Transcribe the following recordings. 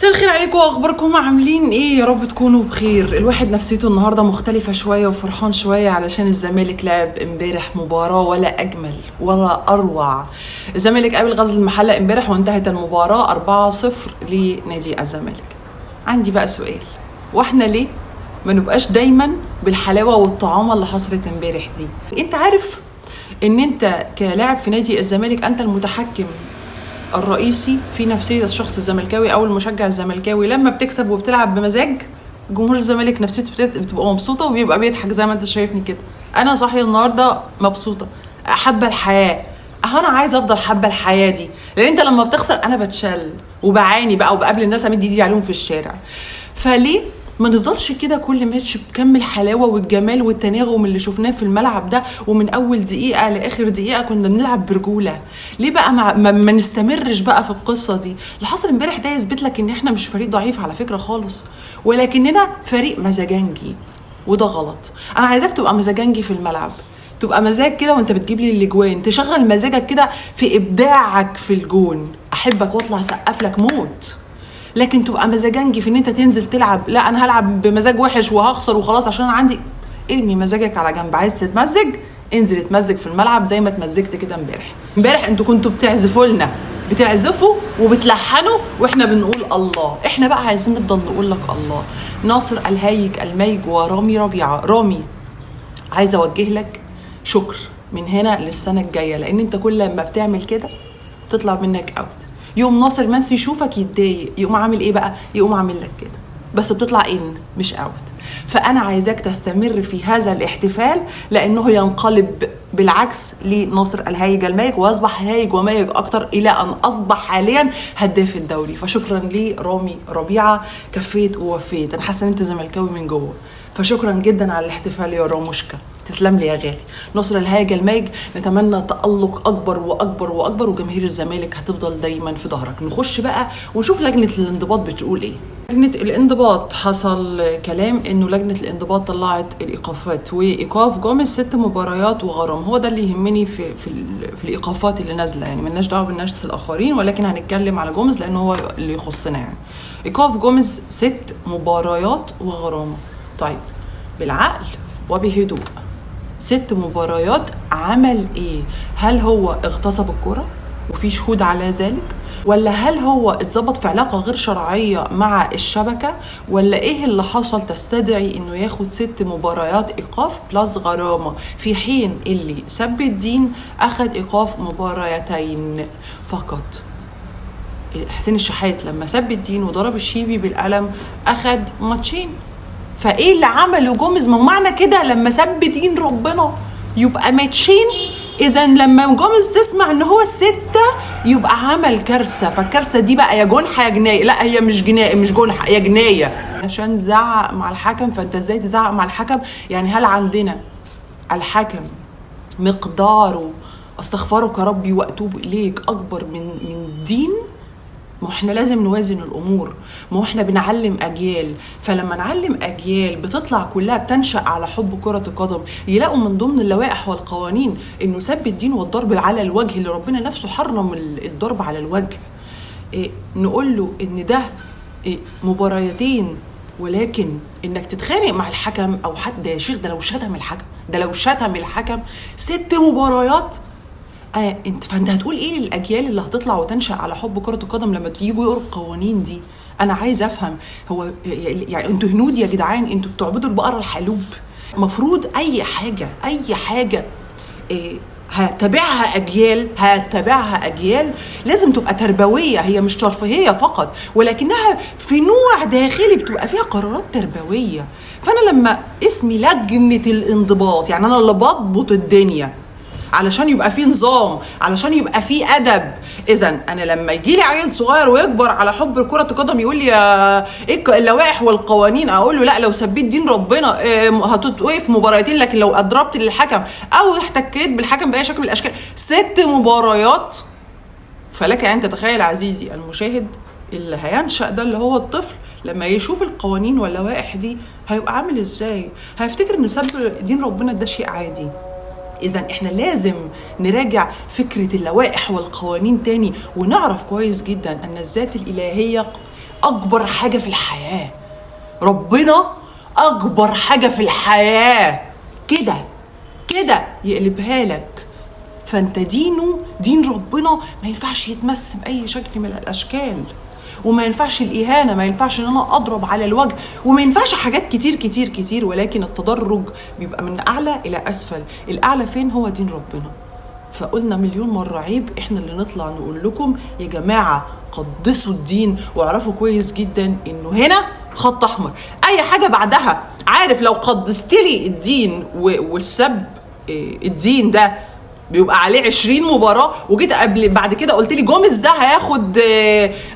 مساء الخير عليكم، اخباركم عاملين ايه؟ يا رب تكونوا بخير. الواحد نفسيته النهارده مختلفة شوية وفرحان شوية علشان الزمالك لعب امبارح مباراة ولا اجمل ولا اروع. الزمالك قابل غزل المحلة امبارح وانتهت المباراة 4-0 لنادي الزمالك. عندي بقى سؤال، واحنا ليه ما نبقاش دايما بالحلاوه والطعامه اللي حصلت امبارح دي؟ انت عارف ان انت كلاعب في نادي الزمالك انت المتحكم الرئيسي في نفسية الشخص الزملكاوي او المشجع الزملكاوي. لما بتكسب وبتلعب بمزاج، جمهور الزمالك نفسيته بتبقى مبسوطة وبيبقى بيضحك زي ما انت شايفني كده. انا صاحية النهارده مبسوطة، حابة الحياة. انا عايزه افضل حابة الحياة دي، لان انت لما بتخسر انا بتشل وبعاني بقى وبقابل الناس امد ايدي عليهم في الشارع. فليه ما نفضلش كده كل ماتش بكم الحلاوة والجمال والتناغم اللي شفناه في الملعب ده، ومن اول دقيقة لاخر دقيقة كنا بنلعب برجوله؟ ليه بقى ما نستمرش بقى في القصة دي؟ اللي حصل امبارح ده يثبت لك ان احنا مش فريق ضعيف على فكرة خالص، ولكننا فريق مزاجنجي، وده غلط. انا عايزاك تبقى مزاجنجي في الملعب، تبقى مزاج كده وانت بتجيب لي الاجوان، تشغل مزاجك كده في ابداعك في الجون. احبك واطلع اسقف لك موت، لكن تبقى مزاجنجي في ان انت تنزل تلعب، لا انا هلعب بمزاج وحش وهخسر وخلاص عشان انا عندي. ارمي مزاجك على جنب، عايز تتمزج انزل اتمزج في الملعب زي ما اتمزجت كده امبارح. امبارح انتوا كنتوا بتعزفوا لنا، بتعزفوا وبتلحنوا واحنا بنقول الله. احنا بقى عايزين نفضل نقول لك الله. ناصر الهايج المايج ورامي ربيعة. رامي، عايزه اوجه لك شكر من هنا للسنة الجاية، لان انت كل ما بتعمل كده تطلع منك out. يقوم ناصر منسي يشوفك يتضايق، يقوم عامل ايه بقى؟ يقوم عامل لك كده، بس بتطلع in مش out. فانا عايزاك تستمر في هذا الاحتفال، لانه ينقلب بالعكس لناصر الهايج المايج، ويصبح هايج ومايج اكتر الى ان اصبح حاليا هداف الدوري. فشكرا لرامي ربيعة، كفيت ووفيت. انا حاسه ان انت زملكاوي من جوه، فشكرا جدا على الاحتفال يا راموشكا، تسلم لي يا غالي. ناصر الهايج المايج، نتمنى تألق أكبر وأكبر وأكبر، وجماهير الزمالك هتفضل دايما في ظهرك. نخش بقى ونشوف لجنة الانضباط بتقول إيه. لجنة الانضباط حصل كلام إنه لجنة الانضباط طلعت الإيقافات، وإيقاف جوميز 6 مباريات وغرام. هو ده اللي يهمني في الإيقافات اللي نازلة، يعني ملناش دعوة بالناس الآخرين، ولكن هنتكلم على جوميز لأنه هو اللي يخصنا. يعني إيقاف جوميز 6 مباريات وغرامة. طيب بالعقل وبهدوء، 6 مباريات عمل ايه؟ هل هو اغتصب الكرة وفي شهود على ذلك؟ ولا هل هو اتظبط في علاقة غير شرعية مع الشبكة؟ ولا ايه اللي حصل تستدعي انه ياخد 6 مباريات ايقاف plus غرامة، في حين اللي سب الدين اخد ايقاف مباريتين فقط؟ حسين الشحات لما سب الدين وضرب الشيبي بالقلم اخد ماتشين. فايه اللي عمله جوميز؟ ما هو معنى كده لما سب دين ربنا يبقى ماتشين، اذا لما جوميز تسمع ان هو 6 يبقى عمل كارثة. فالكارثه دي بقى يا جنحه يا جناية. لا هي مش جناية، مش جنحه، يا جناية، عشان زعق مع الحكم. فانت ازاي تزعق مع الحكم؟ يعني هل عندنا الحكم مقداره استغفرك ربي واتوب اليك اكبر من دين؟ ما احنا لازم نوازن الامور، ما احنا بنعلم اجيال، فلما نعلم اجيال بتطلع كلها بتنشأ على حب كرة القدم، يلاقوا من ضمن اللوائح والقوانين انه سب الدين والضرب على الوجه اللي ربنا نفسه حرم الضرب على الوجه. إيه نقول له ان ده إيه مباريتين، ولكن انك تتخانق مع الحكم او حد يا شيخ، ده لو شتم الحكم، ده لو شتم الحكم 6 مباريات. انت فانت هتقول ايه للاجيال اللي هتطلع وتنشأ على حب كرة القدم لما تيجوا يقروا القوانين دي؟ انا عايز افهم، هو يعني انتوا هنود يا جدعان؟ انتوا بتعبدوا البقرة الحلوب؟ مفروض اي حاجة، اي حاجة إيه هتبعها اجيال، هتبعها اجيال لازم تبقى تربوية، هي مش ترفيهية فقط، ولكنها في نوع داخلي بتبقى فيها قرارات تربوية. فانا لما اسمي لجنة الانضباط، يعني انا اللي بضبط الدنيا علشان يبقى فيه نظام، علشان يبقى فيه ادب. اذا انا لما يجي لي عيل صغير ويكبر على حب كرة القدم يقول لي ايه اللوائح والقوانين، اقول له لا لو سبيت دين ربنا هتتوقف مباراتين، لكن لو اضربت للحكم او احتكيت بالحكم باي شكل من الاشكال 6 مباريات. فلك ان تتخيل عزيزي المشاهد اللي هينشأ ده اللي هو الطفل لما يشوف القوانين واللوائح دي هيبقى عامل ازاي؟ هيفتكر ان سب دين ربنا ده شيء عادي. إذا إحنا لازم نراجع فكرة اللوائح والقوانين تاني، ونعرف كويس جدا أن الذات الإلهية اكبر حاجة في الحياة، ربنا اكبر حاجة في الحياة، كده كده يقلبها لك. فانت دينه، دين ربنا ما ينفعش يتمس باي شكل من الاشكال، وما ينفعش الاهانة، ما ينفعش ان انا اضرب على الوجه، وما ينفعش حاجات كتير كتير كتير. ولكن التدرج بيبقى من اعلى الى اسفل. الاعلى فين؟ هو دين ربنا. فقلنا مليون مرة عيب احنا اللي نطلع نقول لكم يا جماعة قدسوا الدين، واعرفوا كويس جدا انه هنا خط احمر، اي حاجة بعدها. عارف لو قدست لي الدين والسب الدين ده بيبقى عليه 20 مباراة، وجيت قبل بعد كده قلت لي جوميز ده هياخد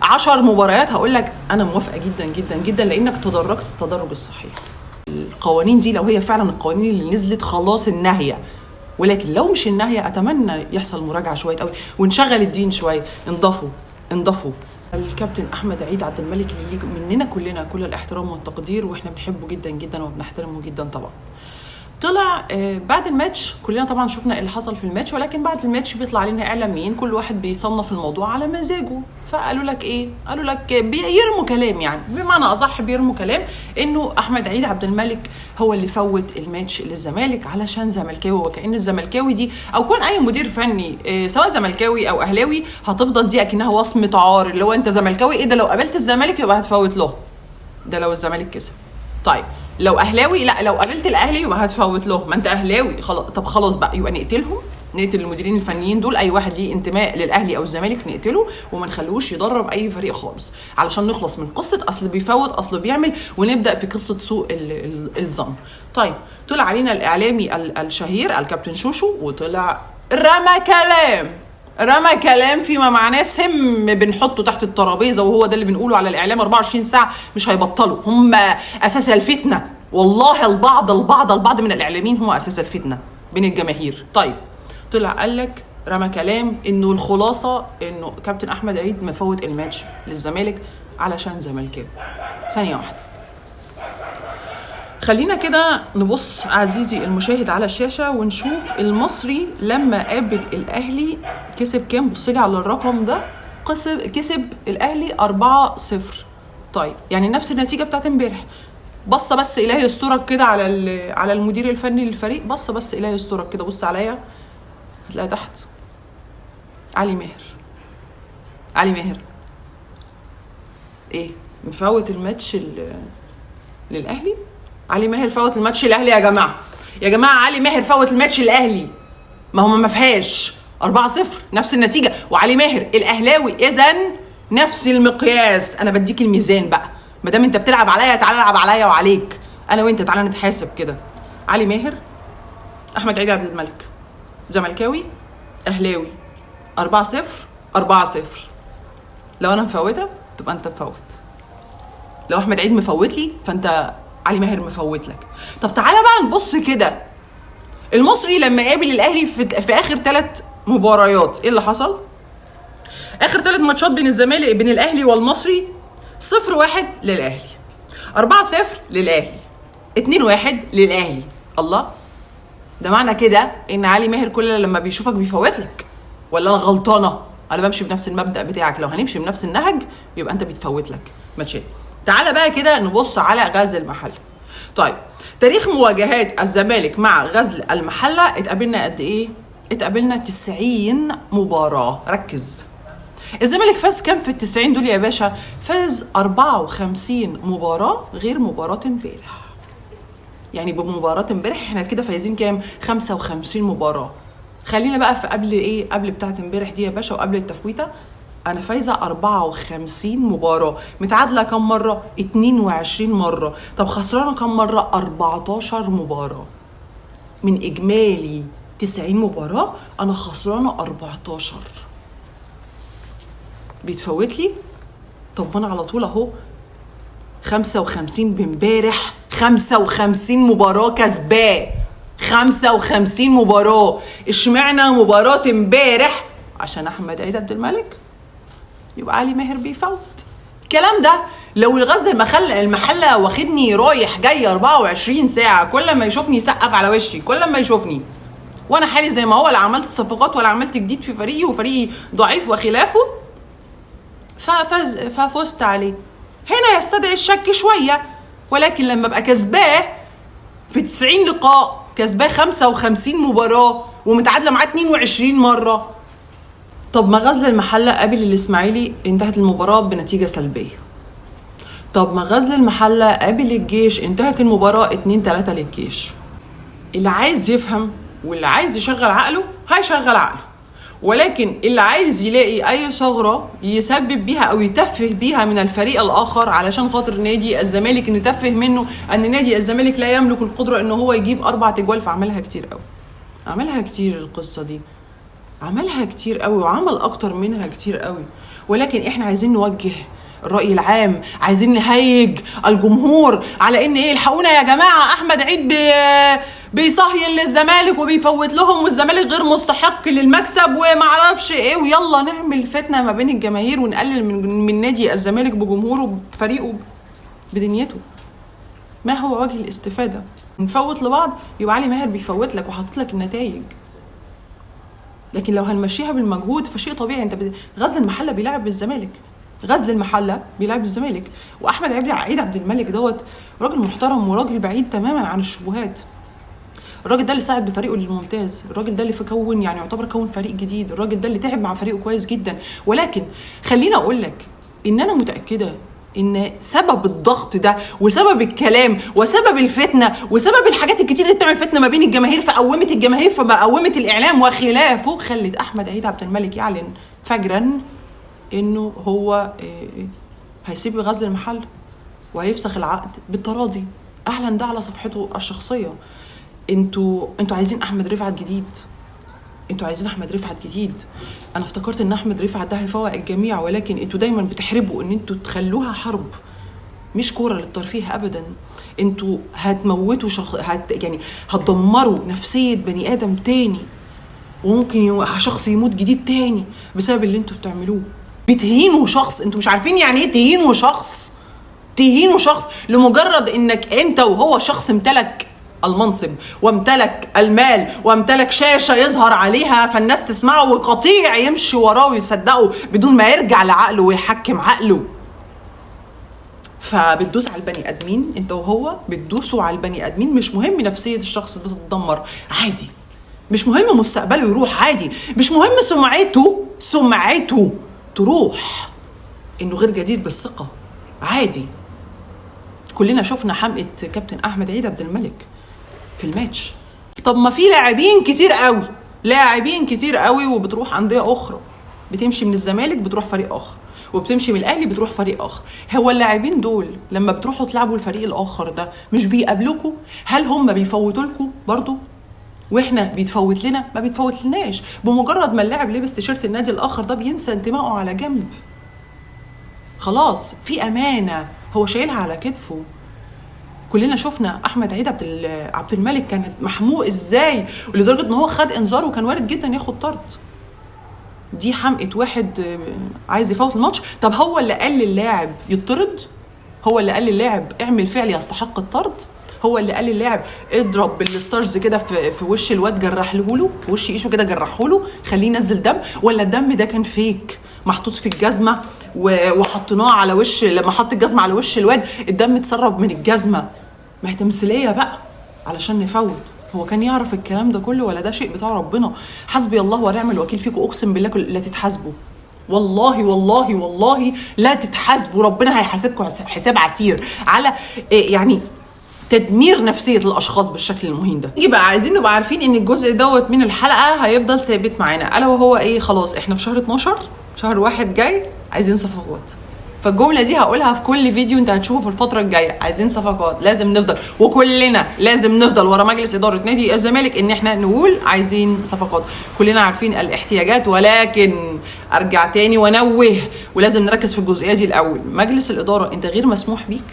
10 مباريات، هقول لك انا موافقة جدا جدا جدا، لانك تدرجت التدرج الصحيح. القوانين دي لو هي فعلا القوانين اللي نزلت خلاص النهيه، ولكن لو مش النهيه اتمنى يحصل مراجعه شوية قوي ونشغل الدين شوية. انضفوا انضفوا. الكابتن احمد عيد عبد الملك اللي ليه مننا كلنا كل الاحترام والتقدير، واحنا بنحبه جدا جدا وبنحترمه جدا طبعا. طلع بعد الماتش، كلنا طبعا شفنا اللي حصل في الماتش، ولكن بعد الماتش بيطلع علينا اعلاميين كل واحد بيصنف الموضوع على مزاجه. فقالوا لك ايه؟ قالوا لك بيرموا كلام، يعني بمعنى اصح بيرموا كلام انه احمد عيد عبد الملك هو اللي فوت الماتش للزمالك علشان زملكاوي، وكأن الزملكاوي دي او كون اي مدير فني سواء زملكاوي او اهلاوي هتفضل دي اكنها وصمة عار، اللي هو انت زملكاوي ايه ده، لو قابلت الزمالك يبقى هتفوت له، ده لو الزمالك كسب. طيب لو اهلاوي، لا لو قابلت الاهلي يبقى هتفوت له، ما انت اهلاوي خلاص. طب خلاص بقى يبقى نقتلهم، نقتل المديرين الفنيين دول، اي واحد ليه انتماء للاهلي او الزمالك نقتله وما نخلوش يدرب اي فريق خالص، علشان نخلص من قصة اصل بيفوت اصل بيعمل، ونبدا في قصة سوء الظن. طيب طلع علينا الاعلامي الشهير الكابتن شوشو، وطلع رمى كلام، رمى كلام فيما معناه سم بنحطه تحت الترابيزة، وهو ده اللي بنقوله على الاعلام 24 ساعة مش هيبطلوا، هم اساس الفتنة. والله البعض البعض البعض من الاعلاميين هو اساس الفتنة بين الجماهير. طيب طلع قال لك رمى كلام انه الخلاصة انه كابتن احمد عيد مفوت الماتش للزمالك علشان زملكاوي. ثانية واحدة، خلينا كده نبص عزيزي المشاهد على الشاشة ونشوف المصري لما قابل الاهلي كسب كام. بص لي على الرقم ده، كسب الاهلي 4-0. طيب يعني نفس النتيجة بتاعت امبارح. بصة بس الهي يسترك كده على المدير الفني للفريق، بصة بس الهي يسترك كده، بص عليا هتلاقي تحت علي ماهر. علي ماهر ايه مفوت الماتش للاهلي؟ علي ماهر فوت الماتش الاهلي يا جماعة، يا جماعة علي ماهر فوت الماتش الاهلي، ما هو ما فيهاش 4-0 نفس النتيجة، وعلي ماهر الاهلاوي، اذا نفس المقياس. انا بديك الميزان بقى، ما دام انت بتلعب عليا تعالى العب عليا وعليك، انا وانت تعالى نتحاسب كده. علي ماهر، احمد عيد عبد الملك، زملكاوي اهلاوي، 4-0 4-0. لو انا مفوته تبقى انت مفوت، لو احمد عيد مفوت لي فانت علي ماهر مفوت لك. طب تعالى بقى نبص كده، المصري لما قابل الاهلي في اخر 3 مباريات ايه اللي حصل؟ اخر 3 ماتشات بين الزمالك بين الاهلي والمصري 0-1 للاهلي، 4-0 للاهلي، 2-1 للاهلي. الله، ده معنى كده ان علي ماهر كل لما بيشوفك بيفوت لك، ولا انا غلطانة؟ انا بمشي بنفس المبدأ بتاعك، لو هنمشي بنفس النهج يبقى انت بيتفوت لك ماتشات. تعالى بقى كده نبص على غزل المحلة. طيب تاريخ مواجهات الزمالك مع غزل المحلة، اتقابلنا قد ايه؟ اتقابلنا 90 مباراة. ركز، الزمالك فاز كام في ال90 دول يا باشا؟ فاز 54 مباراة غير مباراة امبارح. يعني بمباراة امبارح احنا كده فايزين كام؟ 55 مباراة. خلينا بقى في قبل ايه؟ قبل بتاعة امبارح دي يا باشا وقبل التفويتة، انا فايزه 54 مباراة، متعادله كم مرة؟ 22 مرة. طب خسرانة كم مرة؟ 14 مباراة. من اجمالي 90 مباراة انا خسرانة 14. بيتفوت لي؟ طب ما انا على طول اهو 55 بامبارح، 55 مباراة كسباه، 55 مباراة. اشمعنى مباراة امبارح؟ عشان احمد عيد عبد الملك يبقى علي ماهر بيفوت. الكلام ده لو الغزل المحلة واخدني رايح جاي 24 ساعة، كل ما يشوفني يسقف على وشي، كل ما يشوفني وانا حالي زي ما هو، لا عملت صفقات ولا عملت جديد في فريقي وفريقي ضعيف وخلافه، ففزت عليه. هنا يستدعي الشك شوية. ولكن لما ابقى كسباه في 90 لقاء، كسباه 55 مباراة ومتعادله معاه 22 مرة. طب ما غزل المحلة قابل الاسماعيلي انتهت المباراة بنتيجة سلبية. طب ما غزل المحلة قابل الجيش انتهت المباراة 2-3 للجيش. اللي عايز يفهم واللي عايز يشغل عقله هيشغل عقله، ولكن اللي عايز يلاقي اي ثغره يسبب بيها او يتفه بيها من الفريق الاخر علشان خاطر نادي الزمالك نتفه منه ان نادي الزمالك لا يملك القدرة ان هو يجيب 4 تجوال، فعملها كتير قوي، عملها كتير القصة دي، عملها كتير قوي وعمل اكتر منها كتير قوي. ولكن احنا عايزين نوجه الرأي العام، عايزين نهيج الجمهور على ان ايه، الحقونا يا جماعة احمد عيد بيصهين للزمالك وبيفوت لهم والزمالك غير مستحق للمكسب ومعرفش ايه، ويلا نعمل فتنة ما بين الجماهير ونقلل من نادي الزمالك بجمهوره بفريقه بدنيته. ما هو وجه الاستفادة؟ نفوت لبعض، يبقى علي ماهر بيفوت لك وحاطط لك النتائج. لكن لو هنمشيها بالمجهود فشيء طبيعي. انت غزل المحلة بيلعب بالزمالك، غزل المحلة بيلعب الزمالك، واحمد عيد عبد الملك دوت راجل محترم وراجل بعيد تماما عن الشبهات. الراجل ده اللي ساعد بفريقه للممتاز، الراجل ده اللي كون يعني يعتبر كون فريق جديد، الراجل ده اللي تعب مع فريقه كويس جدا. ولكن خليني اقول لك ان انا متاكدة ان سبب الضغط ده وسبب الكلام وسبب الفتنة وسبب الحاجات الكتير اللي بتعمل فتنة ما بين الجماهير، فقومت الجماهير فقومت الاعلام وخلافه، خلت احمد عيد عبد الملك يعلن فجرا انه هو هيسيب غزل المحل وهيفسخ العقد بالتراضي. اعلن ده على صفحته الشخصية. انتوا عايزين احمد رفعت جديد، انتوا عايزين احمد رفعت جديد. انا افتكرت ان احمد رفعت ده هيفوق الجميع، ولكن انتوا دايما بتحربوا ان انتوا تخلوها حرب مش كورة للترفيه ابدا. انتوا هتموتوا يعني هتدمروا نفسية بني ادم تاني، وممكن شخص يموت جديد تاني بسبب اللي انتوا بتعملوه. بتهينوا شخص، انتوا مش عارفين يعني ايه تهينوا شخص. تهينوا شخص لمجرد انك انت وهو شخص امتلك المنصب وامتلك المال وامتلك شاشة يظهر عليها فالناس تسمعه وقطيع يمشي وراه ويصدقه بدون ما يرجع لعقله ويحكم عقله. فبتدوس على البني ادمين، انت وهو بتدوسوا على البني ادمين. مش مهم نفسية الشخص ده تتدمر، عادي. مش مهم مستقبله يروح، عادي. مش مهم سمعته تروح، انه غير جدير بالثقة، عادي. كلنا شفنا حمقة كابتن احمد عيد عبد الملك في الماتش. طب ما في لاعبين كتير قوي، لاعبين كتير قوي وبتروح اندية اخرى، بتمشي من الزمالك بتروح فريق اخر، وبتمشي من الاهلي بتروح فريق اخر. هو اللاعبين دول لما بتروحوا تلعبوا الفريق الاخر ده مش بيقابلوكوا؟ هل هم بيفوتوا لكم برضو؟ واحنا بيتفوت لنا؟ ما بيتفوت لناش. بمجرد ما اللاعب لبس تيشيرت النادي الاخر ده بينسى انتمائه على جنب، خلاص في امانه هو شايلها على كتفه. كلنا شفنا احمد عيد عبد الملك كان محموق ازاي، ولدرجه ان هو خد انذار وكان وارد جدا ياخد طرد. دي حمقه واحد عايز يفوت الماتش. طب هو اللي قال للاعب يطرد؟ هو اللي قال للاعب اعمل فعل يستحق الطرد؟ هو اللي قال للاعب اضرب بالستارز كده في وش الواد، جرح له في وش ايشه كده، جرحه له خليه ينزل دم؟ ولا الدم ده كان فيك محطوط في الجزمة وحطيناه على وش، لما حط الجزمة على وش الواد الدم اتسرب من الجزمة؟ ما هي تمثيلية بقى علشان نفوت. هو كان يعرف الكلام ده كله ولا ده شيء بتاع ربنا؟ حسبي الله ونعم الوكيل فيكم، اقسم بالله لا تتحاسبوا، والله والله والله لا تتحاسبوا. ربنا هيحاسبكم حساب عسير على يعني تدمير نفسية الاشخاص بالشكل المهين ده. يبقى عايزين نبقى عارفين ان الجزء دوت من الحلقة هيفضل ثابت معانا، الا وهو ايه؟ خلاص احنا في شهر 12، شهر 1 جاي، عايزين صفقات. فالجملة دي هقولها في كل فيديو انت هتشوفه في الفترة الجاية، عايزين صفقات. لازم نفضل، وكلنا لازم نفضل ورا مجلس ادارة نادي الزمالك ان احنا نقول عايزين صفقات. كلنا عارفين الاحتياجات، ولكن ارجع تاني وانوه، ولازم نركز في الجزئية دي الاول. مجلس الادارة انت غير مسموح بيك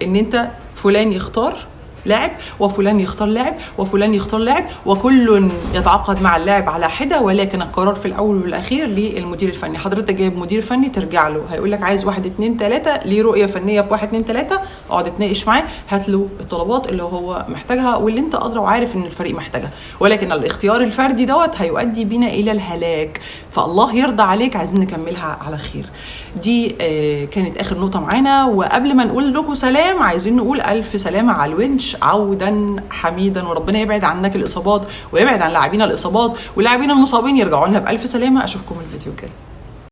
ان انت فلان يختار لاعب، وفلان يختار لاعب، وفلان يختار لاعب، وكل يتعاقد مع اللاعب على حده، ولكن القرار في الاول والاخير للمدير الفني. حضرتك جايب مدير فني ترجع له، هيقول لك عايز 1 2 3، ليه رؤية فنية في 1 2 3، اقعد اتناقش معاه، هات له الطلبات اللي هو محتاجها واللي انت قادرة وعارف ان الفريق محتاجها. ولكن الاختيار الفردي دوت هيؤدي بينا الى الهلاك. فالله يرضى عليك، عايزين نكملها على خير. دي كانت اخر نقطة معانا. وقبل ما نقول لكم سلام، عايزين نقول الف سلامه على الونش، عودا حميدا، وربنا يبعد عنك الاصابات ويبعد عن لاعبينا الاصابات، ولاعبينا المصابين يرجعوا لنا بالف سلامه. اشوفكم الفيديو الجاي.